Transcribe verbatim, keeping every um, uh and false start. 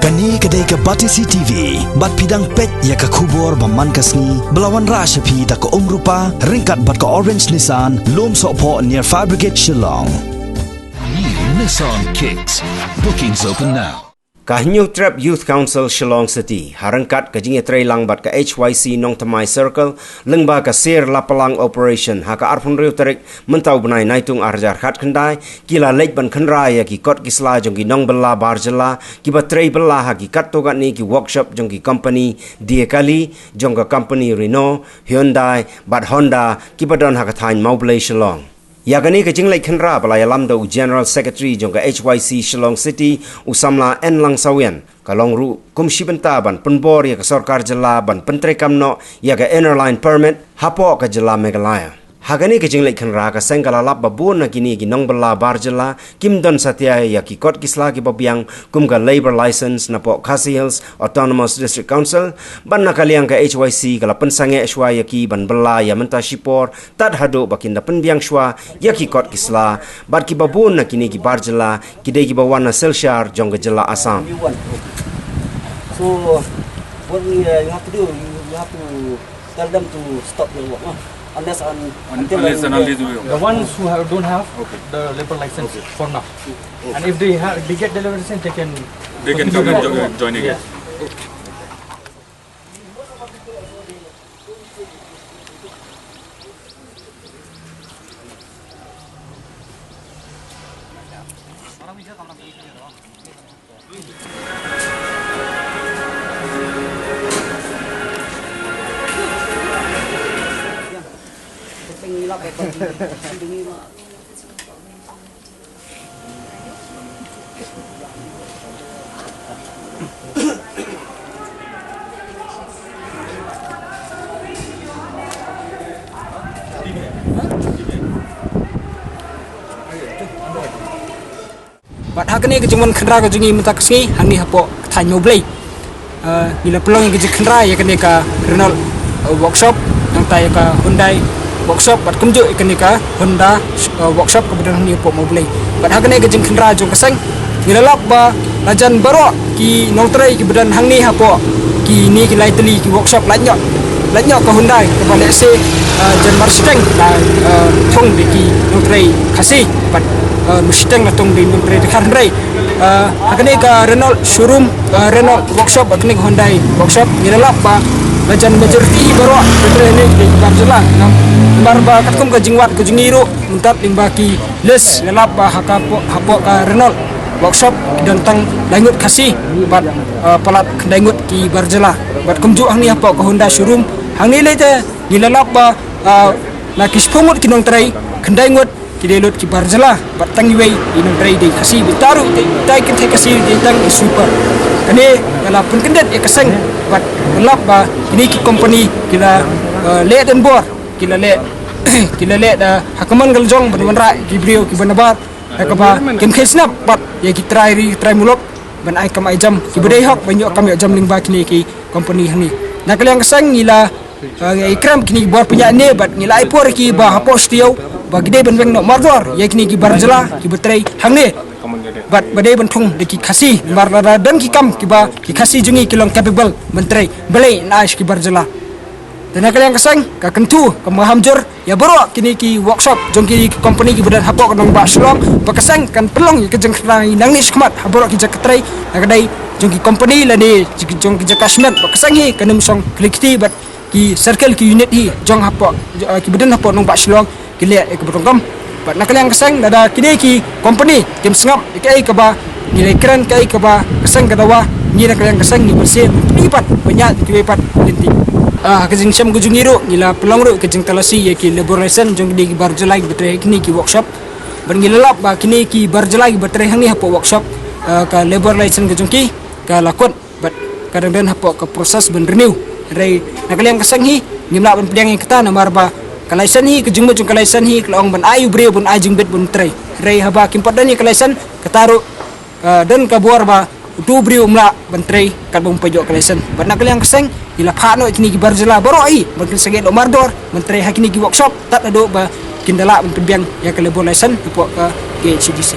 Kane ka dei ka Batesi T V, bad phi dang peit ïa ka khubor ba man ka sngi, ba la wanrah sha phi da ka Umrupa, ryngkat bad ka Orange Nissan, Lumsohphoh near Fire Brigade, Shillong. New Nissan Kicks. Bookings open now. Ka Hynñiewtrep Youth Council Shillong City, ha ryngkat ka jingïatreilang bad ka H Y C Nongthymmai Circle, lyngba ka Sir Lapalang Operation, ha ka arphew hynriew tarik mynta u bnai Naitung arhajar khatkhyndai, ki la leit ban khynra ïa ki kot ki sla jong ki nongbylla bar jylla, kiba trei bylla ha ki katto katne ki workshop jong ki company Diakali, jong ka company Renault, Hyundai, bad Honda, kiba don ha ka thaiñ Mawblei Shillong. Ïa kane ka jingleit khynra ba la ïalam da u General Secretary jong ka H Y C Shillong City, u samla N Langsawian, ka long ruh kum shi bynta ban pynbor ïa ka sorkar jylla ban pyntreikam noh ïa ka Inner Line Permit hapoh ka jylla Meghalaya. Ha kane ka jingleit khynra, ka seng ka la lap ba bun na kine ki nongbylla bar jylla kim don satia ïa ki kot ki sla kiba biang, kum ka labour license napoh Khasi Hills Autonomous District Council, bad na ka liang ka H Y C ka la pynsangeh shuwa ïa ki ban bylla ïa mynta shipor, tad haduh ba kin da pynbiang shuwa ïa ki kot ki sla, bad kiba bun na kine ki bar jylla ki dei kiba wan na Silchar jong ka jylla Assam. New one. So, what we, uh, you have to do, you, you have to tell them to stop their work, no? Unless and Un-, until unless and until we The ones who have, don't have Okay. the labour license Okay. for now. Okay. And if they have, they get the labour license, they can They can come and jo-, join again. Yeah. Bad ha kane ka jingwan khynra ka jong ngi mynta ka sngi hangne hapoh ka thaiñ Mawblei. Ah, ngi la pynlong ïa ka jingkhynra ïa kane ka Renault, ah, workshop, nangta ïa ka Hyundai workshop, bad kumjuh ïa kane ka Honda, ah, workshop kaba don hangne hapoh Mawblei. Bad ha kane ka jingkhynra jong ka seng, ngi la lap ba la jan baroh ki nongtrei kiba don hangne hapoh kine ki lai tylli ki workshop, lait noh, lait noh ka Hyundai kaba lehse, ah, jan marshiteng la, ah, thung da ki nongtrei Khasi, bad, ah, marshiteng la thung da ki nongtrei Dkhar, hynrei, ah, ha kane ka Renault showroom, ah, Renault workshop, ha kane ka Hyundai workshop, ngi la lap ba la jan majority hi baroh ki trei hangne ki dei ki bar jylla. Namar ba katkum ka jingwad ka jong ngi ruh mynta lyngba ki list, ngi la lap ba ha ka po-, hapoh ka Renault workshop ki don tang lai ngut Khasi bad, ah, palat khyndai ngut ki bar jylla. Bad kumjuh hangne hapoh ka Honda showroom, hangne lei te ngi la lap ba, ah, na ki shiphew ngut ki nongtrei, khyndai ngut ki dei lut ki bar jylla, bad tang iwei i nongtrei dei Khasi, bad ta ruh dei, dei kynthei Khasi, dei tang i sweeper. Kane ka la pynkyndit ïa ka seng, bad ngi la lap ba kine ki company ki la, ah, leh donbor, ki la leh, ki la leh da ha ka mon ka la jong ban wanrah ki briew kiba nabar, ha kaba kim kheiñ sngap bad ïa ki trai ri trai muluk ban ai kam ai jam, kiba dei hok ban ïoh kam ïoh jam lyngba kine ki company hangne. Na ka liang ka seng ngi la, ah, ngi kren kine ki bor pynïaid ne, bad ngi la ai por ïa ki ba hapoh studio ba ki dei ban weng noh mardor ïa kine ki bar jylla kiba trei hangne, bad ba dei ban thung da ki Khasi, namar lada don ki kam kiba ki Khasi jong ngi ki long capable ban trei, balei yn ai sha ki bar jylla. Te na ka liang ka seng, ka kyntu ka maham jur ïa baroh kine ki workshop jong kine ki company kiba don hapoh ka nongbah Shillong, ba ka seng kan pynlong ïa ka jingkhynra nangne shakhmat ha baroh ki jaka trei, na ka dei jong ki company lane jong ki jaka shimet, ba ka seng hi kan ym shong khlei kti bad ki circle ki unit hi jong hapoh, eh, kiba don hapoh nongbah Shillong ki leh ïa kaba donkam. Bad na ka liang ka seng, lada kine ki company kim sngap ïa kaei kaba ngi la kren, kaei kaba ka seng ka dawa, ngi na ka liang ka seng ngi mynsiem pynïaid pat, pynïaid kiwei pat lynti. Ah, ha ka jingshem ka jong ngi ruh ngi la pynlong ruh ka jingtalasi ïa ki labour license jong kine ki bar jylla kiba trei ha kine ki workshop. Bad ngi la lap ba kine ki bar jylla kiba trei hangne hapoh workshop, ah, ka labour license ka jong ki ka la kut. Bad ka dang don hapoh ka process ban renew. Hynrei na ka liang ka seng hi ngim lah ban pdiang ïa kata, namar ba ka license hi, ka jingmut jong ka license hi ka la ong ban ai u briew ban ai jingbit ban trei. Hynrei haba kim pat don ïa ka license, kata ruh, ah, don ka bor ba utu u briew um lah ban trei katba um pat ïoh ka license. Bad na ka liang ka seng ngi la phah noh ïa kine ki bar jylla baroh hi ban kin sangeh noh mardor ban trei ha kine ki workshop tad haduh ba kin da lah ban pynbiang ïa ka labour license hapoh ka K H A D C.